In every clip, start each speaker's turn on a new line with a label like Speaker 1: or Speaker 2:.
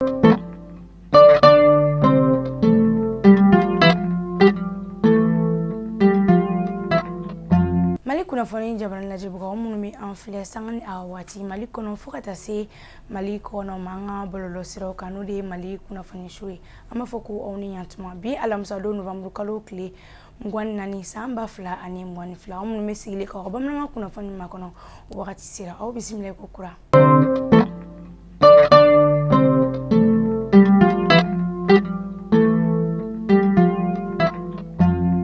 Speaker 1: Mali kunnafoni jabarani lajɛbagaw minnu bɛ an filɛ sanga ni a waati Mali kɔnɔ fo ka taa se Mali kɔnɔ ma, an ka bɔlɔlɔ siraw kan, n'o de ye Mali kunnafoni so ye, an b'a fɔ ko aw ni ɲantuma. Bi alamisa don, novembre kalo tile 24, san 2022, aw minnu bɛ sigilen k'aw ka bamanankan kunnafoni makɔnɔ, o wagati sera. Aw bisimila ko kura.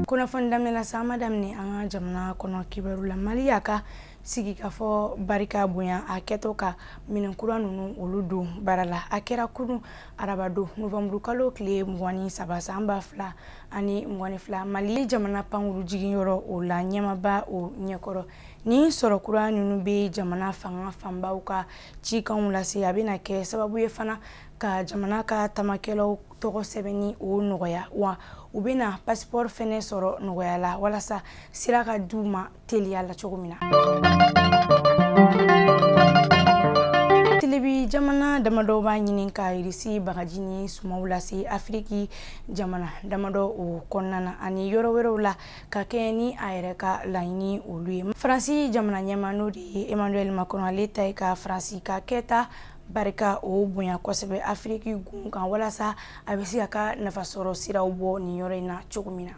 Speaker 1: Kunnafoni daminɛ la sa, an b'a daminɛ an ka jamana kɔnɔ kibaru la. Mali y'a ka sigikafɔ barika bonya a kɛtɔ ka minɛn kura ninnu olu don baara la. A kɛra kunun arabadon, novembre kalo tile 23, san 2022, Mali jamana pankuru jiginyɔrɔ o la ɲɛmaaba o ɲɛkɔrɔ. Ni sɔrɔ kura ninnu bɛ jamana fanga fanbaw ka cikanw lase, a bɛna kɛ sababu ye fana ka jamana ka taamakɛlaw tɔgɔ sɛbɛnni o nɔgɔya, wa u bɛna passeport fɛnɛ sɔrɔ nɔgɔya la walasa sira ka di u ma teliya la cogo min na. Tilibi jamana damadɔ b'a ɲini ka Irisi bagaji ni sumaw lase Afiriki jamana damadɔ o kɔnɔna na ani yɔrɔ wɛrɛw la, ka kɛɲɛ ni a yɛrɛ ka laɲini olu ye. Faransi jamana ɲɛmaa, n'o de ye Emmanuel Macron, ale ta ye ka Faransi ka kɛta barika o bonya kosɛbɛ Afiriki gun kan, walasa a bɛ se ka ka nafasɔrɔ siraw bɔ nin yɔrɔ in na cogo min na.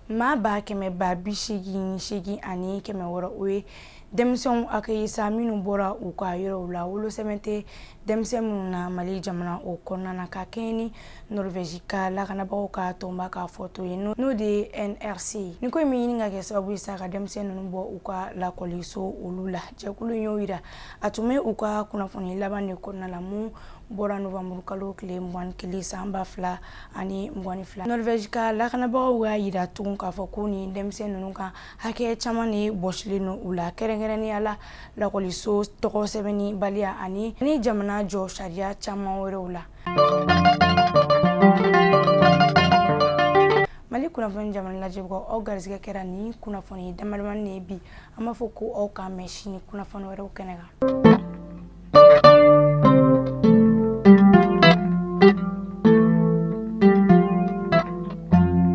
Speaker 1: Maa 188,600, o ye denmisɛnw accueilli sa minnu bɔra u ka yɔrɔw la, wolosɛbɛn tɛ denmisɛn minnu na Mali jamana o kɔnɔna na, ka kɛɲɛ ni Norvège ka lakanabagaw ka tɔnba ka fɔto ye, n'o de ye NRC ye. Nin ko in bɛ ɲini ka kɛ sababu ye sa ka denmisɛn ninnu bɔ u ka lakɔliso olu la. Jɛkulu in y'o yira, a tun bɛ u ka kunnafoni laban de kɔnɔna la mun bɔra novembre kalo tile 21, san 2022. Norvège ka lakanabagaw y'a yira tugun k'a fɔ ko nin denmisɛn ninnu kan hakɛ caman de bɔsilen don u la, kɛrɛnkɛrɛnnenya la lakɔliso tɔgɔ sɛbɛnni baliya ani ni jamana jɔ sariya caman wɛrɛw la. Mali kunnafoni jamana lajɛbagaw, aw garisɛgɛ kɛra ni kunnafoni damadamani de ye bi. An b'a fɔ ko aw k'an mɛn sini kunnafoni wɛrɛw kɛnɛ kan.